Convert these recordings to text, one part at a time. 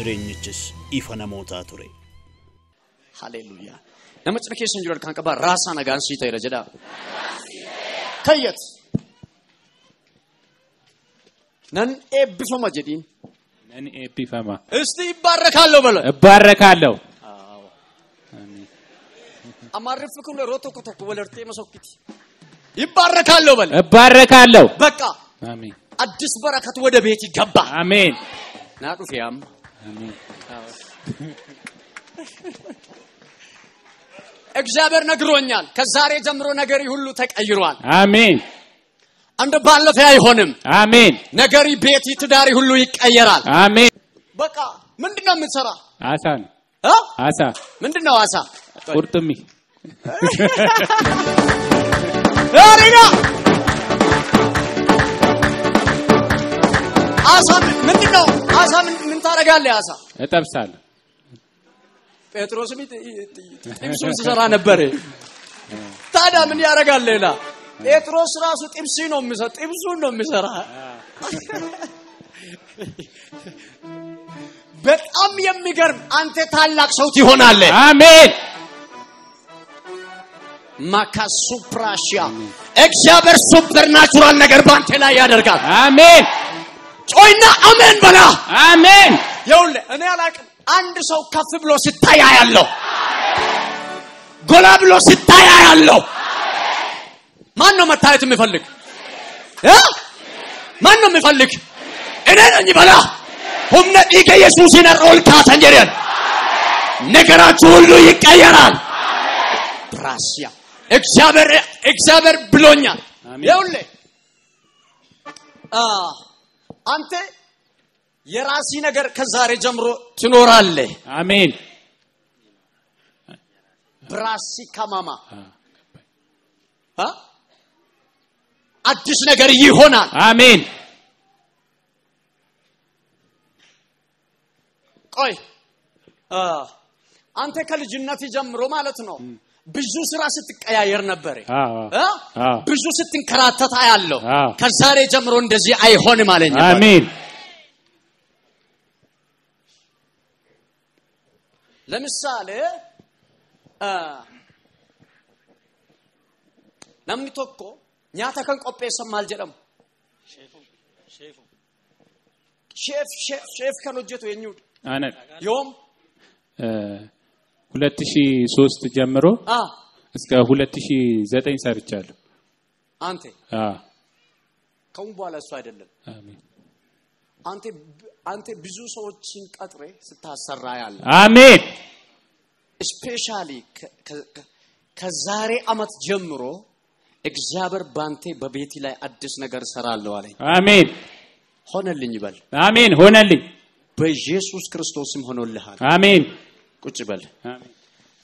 Jireenyichis ifa namootaa ture. Haleluuyaa. Nama cina keessan jiru harkaan qabaa raasaa nagaan sii ta'eera jedhaa. Kayyat. Nan eebbifama jedhiin. Nan eebbifama. Isti ibbaarrakaaloo bala. Ibbaarrakaaloo. Amaariffi kun yeroo tokko tokko wal hortee masokkiti. Ibbaarrakaaloo bala. Ibbaarrakaaloo. Bakka. Amiin. Addis barakatu wada beeti gabba. Amiin. Naa dhufe amma. Amiin. እግዚአብሔር ነግሮኛል። ከዛሬ ጀምሮ ነገሪ ሁሉ ተቀይሯል። አሜን። እንደ ባለፈ አይሆንም። አሜን። ነገሪ፣ ቤቲ፣ ትዳሪ ሁሉ ይቀየራል። አሜን። በቃ ምንድነው የምትሰራ? አሳ ነው። እ? አሳ። ምንድነው አሳ? ቁርጥሚ። ሪና አሳ ምንድነው? አሳ ምን ታደርጋለህ? አሳ እጠብሳለሁ። ጴጥሮስም ጥብሱን ሲሰራ ነበር። ታዲያ ምን ያደርጋል ሌላ? ጴጥሮስ ራሱ ጥብስ ነው የሚሰራ፣ ጥብሱን ነው የሚሰራ። በጣም የሚገርም አንተ ታላቅ ሰው ትሆናለህ። አሜን። ማካሱፕራሺያ እግዚአብሔር supernatural ነገር ባንተ ላይ ያደርጋል። አሜን። ጮይና አሜን በላ። አሜን። ይኸውልህ እኔ አላቅም፣ አንድ ሰው ከፍ ብሎ ሲታይ አያለሁ፣ ጎላ ብሎ ሲታይ አያለሁ። ማን ነው መታየት የሚፈልግ? እ? ማን ነው የሚፈልግ? እኔ ነኝ በላ። humna dhiiga Yesuusiin har'a ol kaasan jedhan. ነገራችሁ ሁሉ ይቀየራል። ብራሲያ እግዚአብሔር እግዚአብሔር ብሎኛል። አሜን። ይኸውልህ አንተ የራሲ ነገር ከዛሬ ጀምሮ ትኖራለህ። አሜን። ብራሲ ከማማ አ አዲስ ነገር ይሆናል። አሜን። ቆይ አንተ ከልጅነት ጀምሮ ማለት ነው ብዙ ስራ ስትቀያየር ነበር። አዎ። እ? አዎ። ብዙ ስትንከራተት አያለሁ። አዎ። ከዛሬ ጀምሮ እንደዚህ አይሆንም አለኝ። አሜን። ለምሳሌ namni tokko nyaata kan qopheessan maal jedhamu? Sheef sheef sheef kan hojjetu eenyudha? አነ Yoom? 2003 ጀምሮ እስከ 2009 ሰርቻለሁ። አንተ አዎ። ከአሁን በኋላ እሱ አይደለም። አሜን። አንተ ብዙ ሰዎችን ቀጥሬ ስታሰራ ያለ አሜን። Specially ከዛሬ አመት ጀምሮ እግዚአብሔር ባንተ በቤቲ ላይ አዲስ ነገር እሰራለሁ አለኝ። አሜን። ሆነልኝ ይበል። አሜን። ሆነልኝ። በኢየሱስ ክርስቶስም ሆኖልሃል። አሜን። ቁጭ በል። አሜን።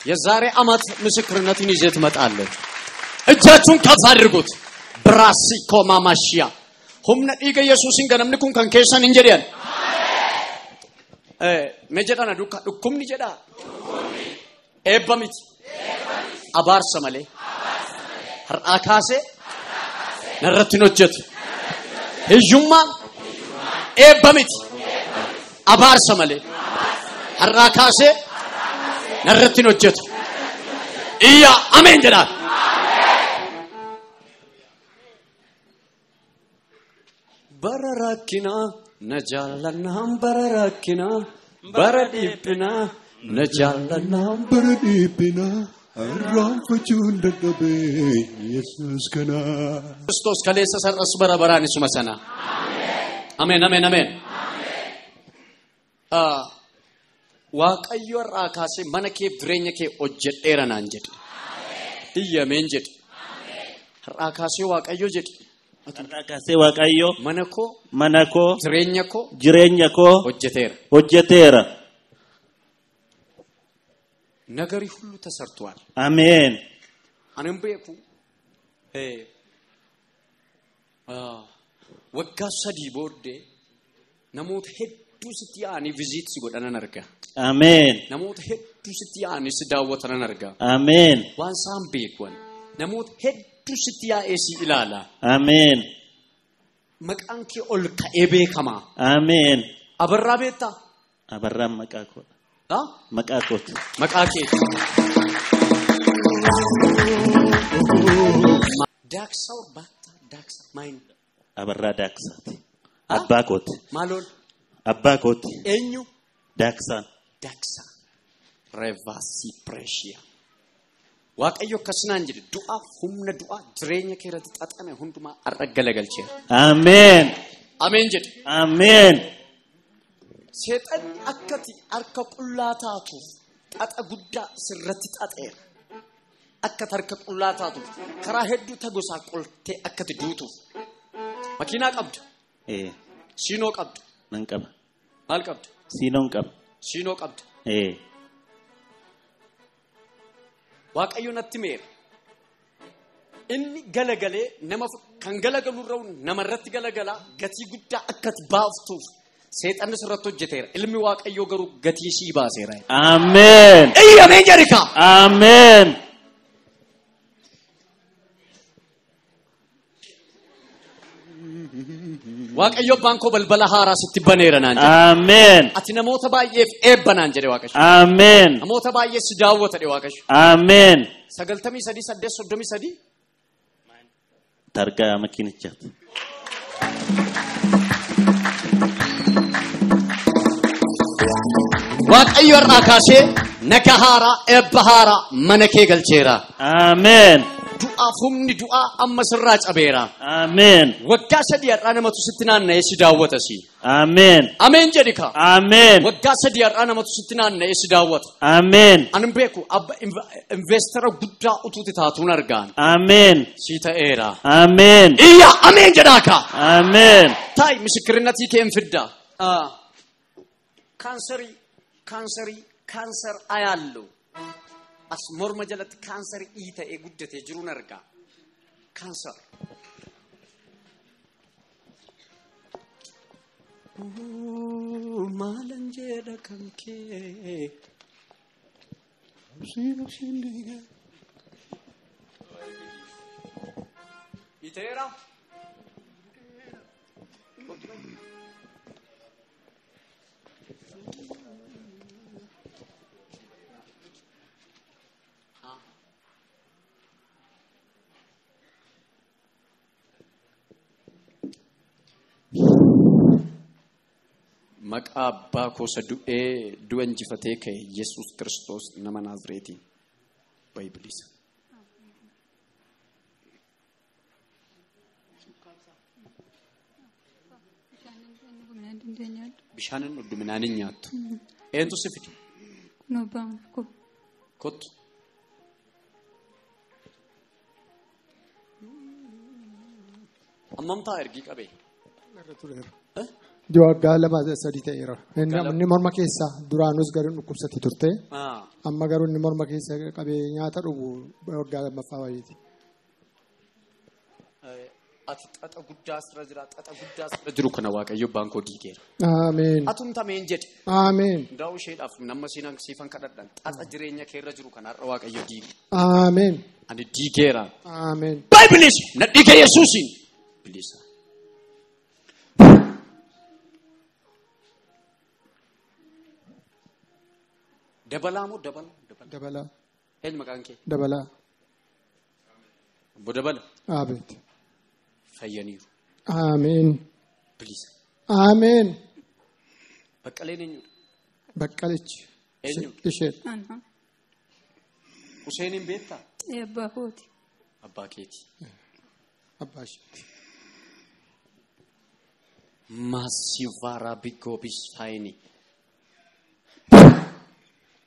የዛሬ አመት ምስክርነትን ይዘህ ትመጣለህ። እጃችሁን ከፍ አድርጉት። ብራሲ ኮማማሺያ humna dhiiga Yesuusiin ganamni kun kan keessan hin jedhan. Mee jedhana duukaa dhukkubni jedhaa. Eebba miti. Abaarsa malee. Har'aa kaasee narratti hin hojjetu. Hiyyummaan eebba miti. Abaarsa malee. Har'aa kaasee narratti hin hojjetu. Iyyaa ameen jedhaa. Bara rakkinaa na jaalannaan bara rakkinaa bara dhiphinaa na jaalannaan bara dhiphinaa irraanfachuun dadhabee Yesuus kanaa. Kiristoos kaleessa sar'as bara baraan isuma sana. Ameen ameen ameen. Waaqayyo irraa kaasee mana kee jireenya kee hojjedheera naan jedhe. Iyyameen jedhe. Har'aa kaasee Waaqayyo jedhe. Har'aa kaasee Waaqayyo mana koo mana koo jireenya koo jireenya koo hojjeteera. hojjeteera. ነገሪ ሁሉ ተሰርቷል። Ameen. Anin beeku waggaa 3 booddee namoota hedduu sitti yaa'anii visit si godhanan arga. Ameen. Namoota hedduu sitti yaa'anii si daawwatanan arga. Ameen. Waan isaan beekan namoota hedduu sitti yaa'ee si ilaala. Ameen. Maqaan kee ol ka'ee beekama. Ameen. Abarraa beektaa? Abarraan maqaa koodha. Maqaa kooti. Maqaa keeti. Daaksaa baattaa daaksaa maayin. Abarraa daaksaati. Abbaa kooti. Maaloon? Abbaa kooti. Eenyu? Daaksaan. Daaksaa. Revaasii pireeshiyaa. Waaqayyo akkasinaan jedhe du'aa humna du'aa jireenya kee irratti xaxame hundumaa har'a galagalcheera. Ameen. Ameen jedhe. Ameen. Seexanni akkati harka qullaa taatuuf xaxa guddaa sirratti xaxeera. Akka harka qullaa taatuuf karaa hedduu tagosaa qoltee akkati duutuuf. Makiinaa qabda. Siinoo qabda. Nan qaba. Maal qabda? Siinoon qaba. Siinoo qabda. Waaqayyo natti meera. Inni galagalee nama kan galagalu irra namarratti galagalaa gatii guddaa akkati baaftuuf seexanni sirratti hojjeteera. Ilmi Waaqayyoo garuu gatii sii baaseera. Ameen. Ameen jedhika. Ameen. Waaqayyo abbaan koo balbala haaraa sitti baneera naan jedhe. Ameen. Ati namoota baay'eef eebba naan jedhe Waaqayyo. Ameen. Namoota baay'ee si daawwata jedhe Waaqayyo. Ameen. 93 8 33. Targaa makiinichaati. Waaqayyo har'aa kaasee naga haaraa eebba haaraa mana kee galcheera. Ameen. Du'aaf humni du'aa amma sirraa cabeera. Ameen. Waggaa 3 har'aa namatu sitti naanna'ee si daawwata si. Ameen. Ameen jedhika. Ameen. Waggaa 3 har'aa namatu sitti naanna'ee si daawwata. Ameen. Ani beeku abba investara guddaa utuuti taatuun argaan. Ameen. Si ta'eera. Ameen. Iyya ameen jedhaaka. Ameen. Taayi misikirinnatii kee hin fidda. Kaansarii kaansarii kaanser ayaallu. As morma jalatti kaansarii ii ta'ee guddatee jiruun argaa. Kaanser. Maalan jedha kan kee. Iteera. Maqaa abbaa koosa du'ee du'a injifatee ka'e Yesuus Kiristoos nama Naazreetiin bayi bilisa. Bishaanin dhugdu midhaan hin nyaattu. Eentu si fide? Kottu. Ammam ta'a ergii qabee? Waggaa 2 3 ta'eera. Inni morma keessa duraanus garuu dhukkubsatti turte. Amma garuu inni morma keessa qabee nyaata dhugu waggaa 2ffaa wayiiti. Ati xaxa guddaa asirra jira xaxa guddaa asirra jiru kana Waaqayyo abbaan koo diigeera. Ameen. Atumtameen jedhe. Ameen. Ndaa'u isheedhaaf nama siifan kadhadhan xaxa jireenya kee irra jiru kana har'a Waaqayyo diige. Ameen. Ani diigeera. Ameen. Baay'ibilis na dhiige Yesuusiin. Bilisa. Dabalaa moo dabalaa? Dabalaa. Eenyu maqaan kee? Dabalaa. Obbo Dabala. Abeet. Fayyaniiru. Ameen. Bilisa. Ameen. Baqqaleen eenyudha? Baqqalichi. Eenyu? Isheen. Huseeniin beektaa? Abbaa kooti. Abbaa keeti. Abbaa isheeti. Maasivara bigoobis faayini.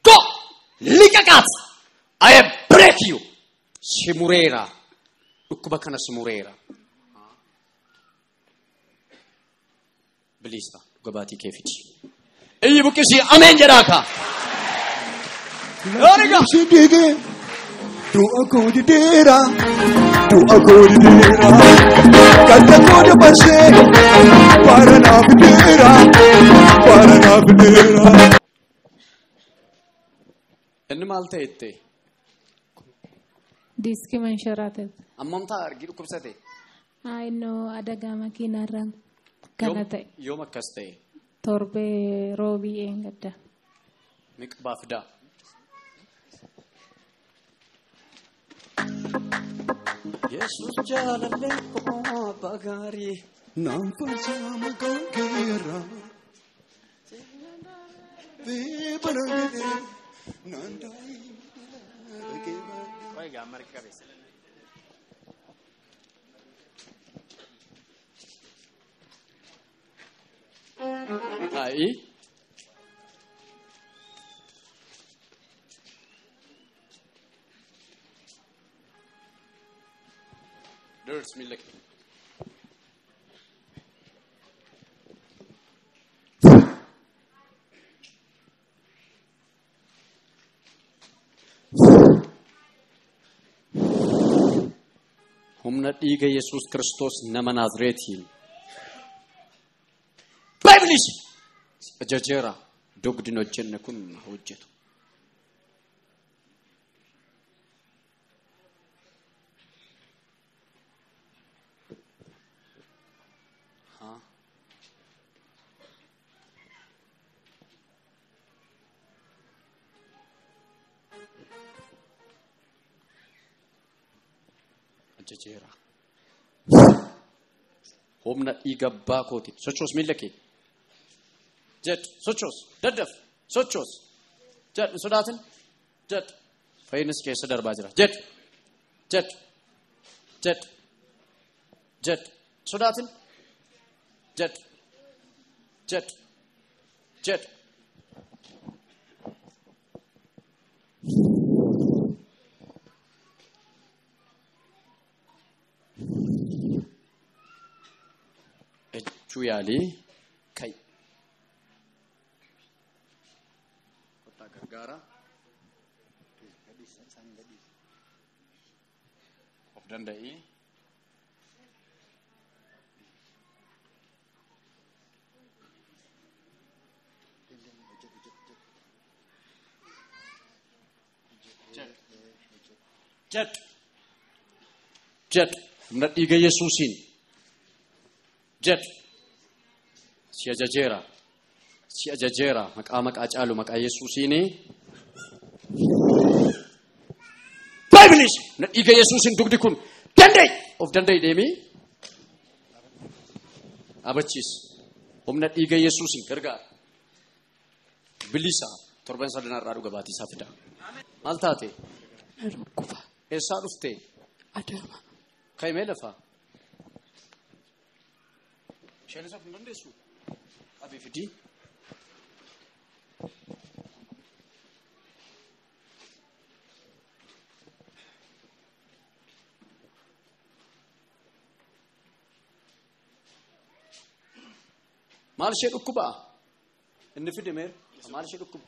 Go! Liqaqaat! I break you! Simureera. Dhukkuba kana simureera. Bilisa dhugabaatii kee fidi. Iyyi buqqisii ameen jedhaaka. Siddiqee du'a koo dideera du'a koo dideera gadda koo dabarsee bara naaf dideera bara naaf dideera. Inni maal ta'e itti? Diiskii mansharaatee. Ammam ta'a argii dhukkubsate? Innoo adagaa makiinaarraan kana ta'e. Yoom akkas ta'e? Torbee roobii eengadda. Miqbaa fidaa. Yesus jaalallee koo abbaa gaarii. Naan faarsaa maqaan keerraa. Beebanee naan daa'ima. Qoy gaamma harka qabeessa. Taa'i. Durs miilla kee. Humna dhiiga Yesuus Kiristoos nama Naazreetiin. Baay'ee ajajeera dugdin hojjenne kun hojjetu. Ajajeera. Humna dhiiga abbaa kootiin sochoos miilla kee. Jedhu sochoos daddaf sochoos jedhu hin sodaatin jedhu fayyinis keessa darbaa jira jedhu jedhu jedhu jedhu sodaatin jedhu jedhu jedhu. Ejjuu yaalii ka'i. Kottaa gargaara. Of danda'ii. Jedhu. Jedhu. Humna dhiiga Yesuusiin. Jedhu. Si ajajeera. Si ajajeera. Maqaa maqaa caalu maqaa Yesuusiini. Baay'ibilis. Humna dhiiga Yesuusiin dugdi kun danda'i. Of danda'i deemii. Abachiis. Humna dhiiga Yesuusiin gargaara. Bilisa. Torban sadanarraa dhuga baatii isaa fida. Maal taate? Dhukkuba. Eessaa dhufte? Adama. Kaa'imee lafaa? Isheenis of hin dandeessu? Qabii fidii. Maal ishee dhukkubaa? Inni fide meera? Maal ishee dhukkuba?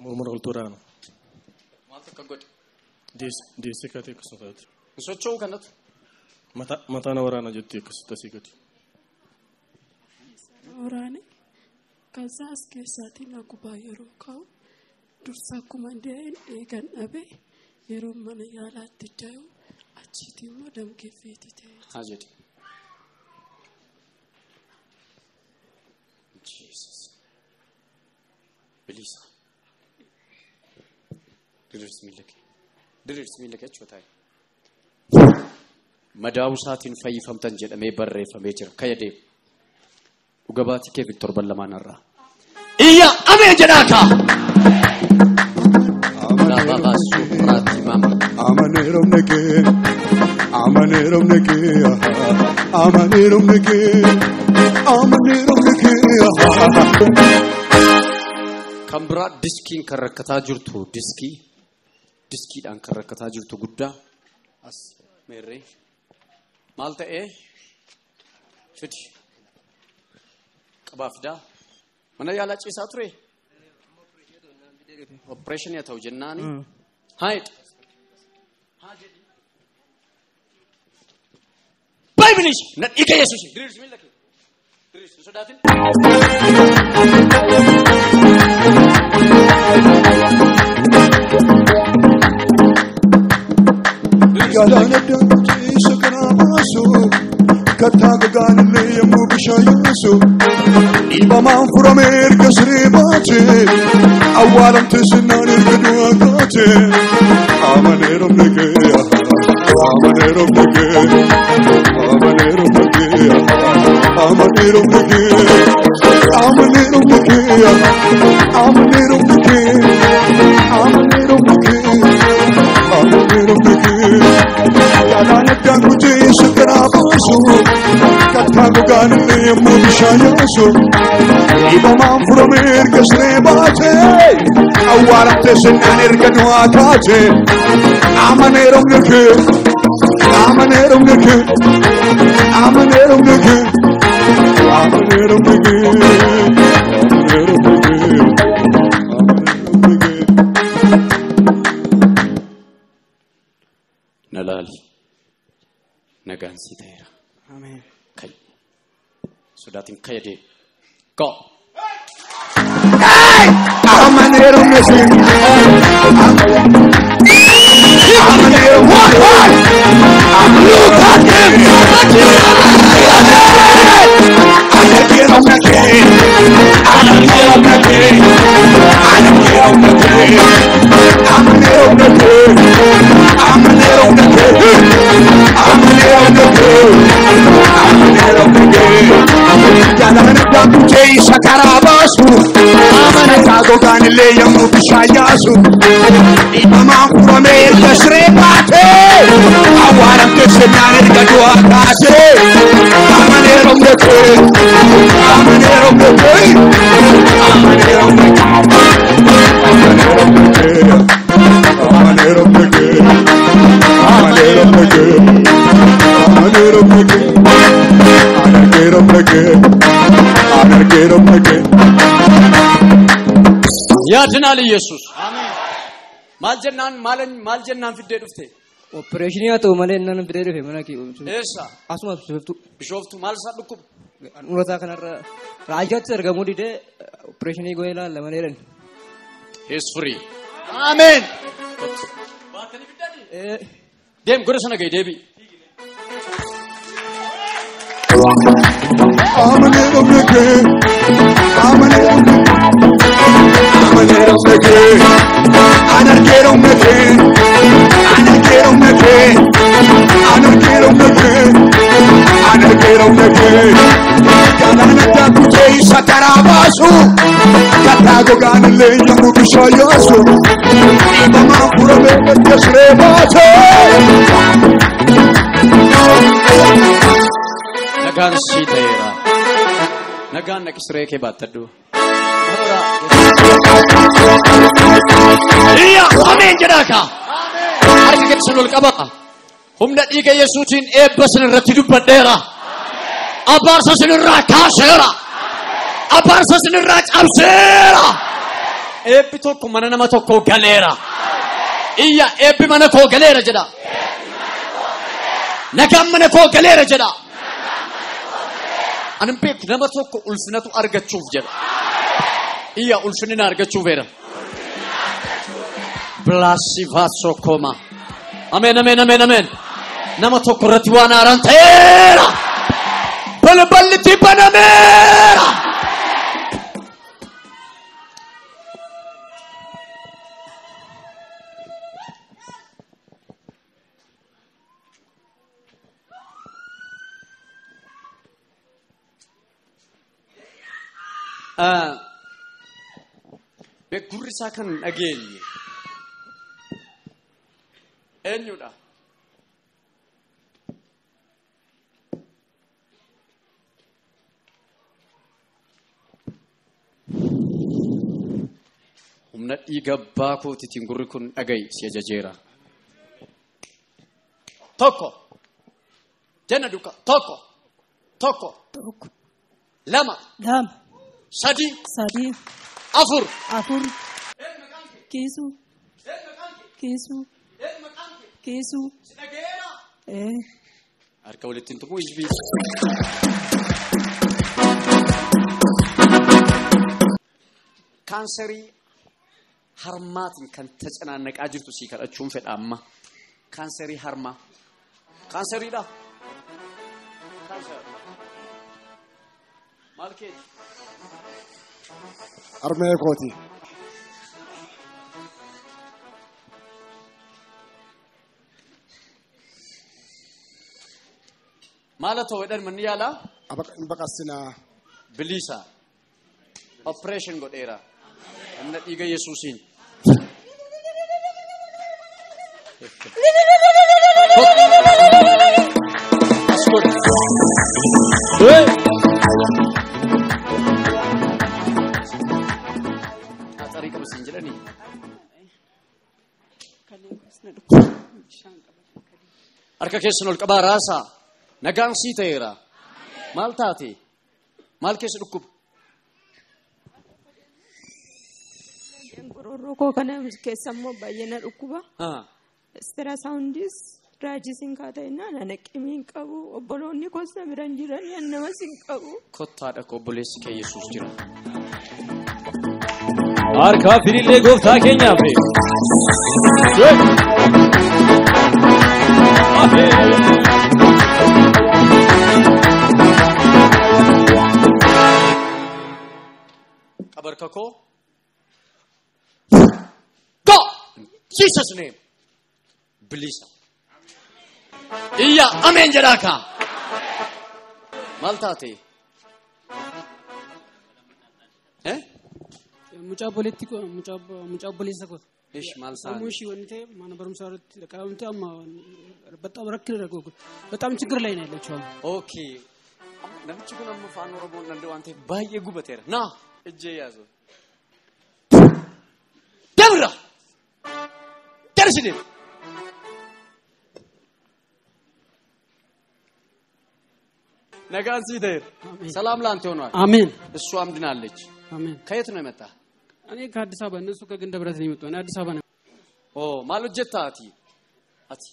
Mormora ol toraana. Maaltu akka godhe? Deessee kaatee akkasuma taate. Hin socho'u kanatu? Mataa na waraana jettee akkasitti asii gadi. Waraane kaza as keessaatiin akkuma yeroo ka'u dursa akkuma dee'in eegan dhabe yeroo mana yaalaatti dee'u achiitii immoo damgeeffeetii ta'e. Haa jedhi. Jesus. Bilisa. Diriirsi miilla kee. Diriirsi miilla kee achuma taa'i. Madaa'uu isaatiin fayyifamtan jedhamee barreeffamee jira. Kaya deemu. Dhuga baatii kee fi torban lamaan irraa. Iyya ameen jedhaa kaa. Laababaa suuraatti maama. Amaneerom nekee, amaneerom nekee, amaneerom nekee, amaneerom nekee. Kan biraa diskiin kan rakkataa jirtu diskii diskiidhaan kan rakkataa jirtu guddaa as meerree maal ta'ee fidi qabaa fidaa mana yaalaa ciisaa ture opereeshinii haa ta'u jennaani haayidha haa jedhi baay'ibilis na dhiiga Yesuus diriirsi miilla kee diriirsi hin sodaatin. Galaana daakuu keessa karaa baasu Kattaa gogaanillee yemmuu bishaan yaasu dhiibamaan furame erga siree baate awwaalamte sinnaan erga du'aa kaate amaneerom nagee amaneerom nagee amaneerom nagee amaneerom nagee amaneerom nagee amaneerom nagee amaneerom nagee amaneerom nagee galaana daakutee shakkaraa baasu kattaa gogaanillee yemmuu bishaan yaasu dhiibamaan furame erga siree baate awwaalamte sinnaan erga du'aa kaate amaneerom nagee amaneerom nagee amaneerom nagee amaneerom nagee amaneerom nagee amaneerom nagee. Nalaali. Nagaan sii ta'eera. Ameen. Kai. Sodaatiin ka'ee deemi. Go. Amaneerom nagee amaneerom gogaanillee yemmuu bishaan yaasu dhiibamaan furame erga siree baate awwaalamte sinnaan erga du'aa kaase amaneerom nagee amaneerom nagee amaneerom nagee amaneerom nagee amaneerom nagee amaneerom nagee amaneerom nagee anargeerom nagee anargeerom nagee. ያድናል ኢየሱስ። Maal jennaan maal jennaan fiddee dhufte? Opereeshinii haa ta'u malee nan fidee dhufe mana kee. Eessa? Asuma Bishooftuu. Bishooftuu maal isaa dhukkuba? Handhuura kanarra raajaatti argamuu didee opereeshinii goonee ilaalla malee jedhan. He is free. Ameen. Baatanii fiddanii? Deem goda sana gahi deebi'i. Amaneerom nagee amaneerom amaneerom nagee anargeerom nagee anargeerom nagee anargeerom nagee anargeerom nagee galaana daakutee isa karaa baasu kattaa gogaanillee yemmuu bishaan yaasu dhiibamaan furame erga siree baate. Nagaan sii ta'eera. Nagaan dhaqi siree kee baattadhu. Iyya ameen jedhaa kaa. Harka keessan ol qabaa. Humna dhiiga Yesuusiin eebba sin irratti dubbadheera. Abaarsa sin irraa kaaseera. Abaarsa sin irraa cabseera. Eebbi tokko mana nama tokkoo galeera. Iyya eebbi mana koo galeera jedha. Nagaan mana koo galeera jedha. Ani beeku nama tokko ulfinatu argachuuf jedha. Iyya ulfinni na argachuuf jedha. Blaasivaatsokoma. Ameen ameen ameen ameen. Nama tokko irratti waan haaraan ta'eera. Balballi banameera. Gurri isaa kan dhageenye eenyudha? Humna dhiiga abbaa kootiitiin gurri kun dhaga'i si ajajeera. Tokko jenna duuka tokko tokko lama lama sadi sadi afur afur kiisu kiisu kiisu. Harka walitti hin tuquu hizbii. Kaanserii harmaatiin kan tacaanaqaa jirtu sii kadhachuun fedha amma. Kaanserii harmaa. Kaanseriidha. Kaanser. Maal keeti? Harmee kooti. Maal haa ta'u jedhan manni yaalaa? Hin baqassinaa. Bilisa. Operation godheera. Humna dhiiga Yesuusiin. As godhi. Xarii qaba siin jedhanii. Harka keessan ol qabaa raasaa. Nagaan sii ta'eera. Maal taate? Maal keessa dhukkuba? Gororoo koo kana keessa immoo baay'ee na dhukkuba. Istirasaawundis raajis hin kaata'inaa na naqimii hin qabu. Obboloonni koos na bira hin jiran namas hin qabu. Kottaadha koo obboleessi kee Yesuus jira. Harkaa firillee gooftaa keenyaaf. Qabarka koo. Go! In Jesus name. Bilisa. Iyya ameen jedhaa kaa. Maal taate? Mucaa obboleetti mucaa obboleessa kooti. Ish maal taate? Sammuu ishii wanni ta'e mana barumsaa irratti qabamte amma በጣም ረክል በጣም ችግር ላይ ነው ያለችው። Okay. Namichi kun amma afaan Oromoon danda'u waan ta'eef baay'ee gubateera. Naa ijjee yaasu. Dabra! Darsi deema. Nagaan sii ta'eera. ሰላም ላንተ ሆኗል። አሜን። እሷም ድናለች። አሜን። ከየት ነው የመጣ? እኔ ከአዲስ አበባ፣ እነሱ ከግንደ ብረት ነው የመጡ። እኔ አዲስ አበባ ነው። ኦ maal hojjetta ati? Ati?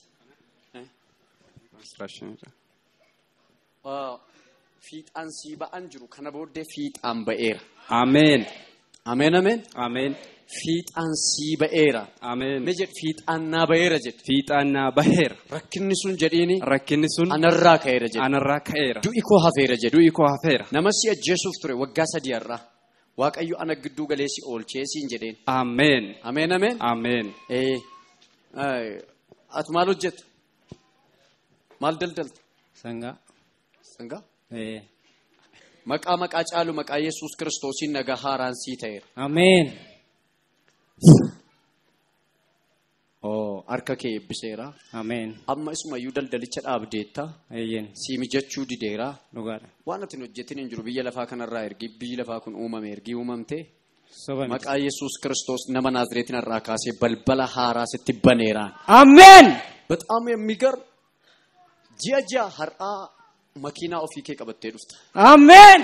Fiixaan sii ba'an jiru kana booddee fiixaan ba'eera. Ameen. Ameen ameen. Ameen. Fiixaan sii ba'eera. Ameen. Mee jedhi fiixaan naa ba'eera jedhi. Fiixaan naa baheera. Rakkinni sun jedhiini. Rakkinni sun. Anarraa ka'eera jedhi. Anarraa ka'eera. Du'i koo hafeera jedhi. Du'i koo hafeera. Nama si ajjeesuuf ture waggaa 3 har'aa. Waaqayyo ana gidduu galee si oolchee siin jedheen. Ameen. Ameen ameen. Ameen. Ati maal hojjetta? Maal daldalta? Sangaa. Sangaa? Maqaa maqaa caalu maqaa Yesuus Kiristoosiin nagaa haaraan sii ta'eera. Ameen. Harka kee eebbiseera. Ameen. Amma isumayyuu daldalicha dhaabdeetta. Eeyyeen. Sii mijachuu dideera. Dhugaadha. Waan ati hin hojjetin hin jiru biyya lafaa kanarraa ergi biyyi lafaa kun uumame ergi uumamte. Maqaa Yesuus Kiristoos nama Naazreetiin irraa kaasee balbala haaraa sitti baneera. Ameen. በጣም የሚገርም ji'a ji'a har'aa makiinaa ofii kee qabattee dhufta. Ameen.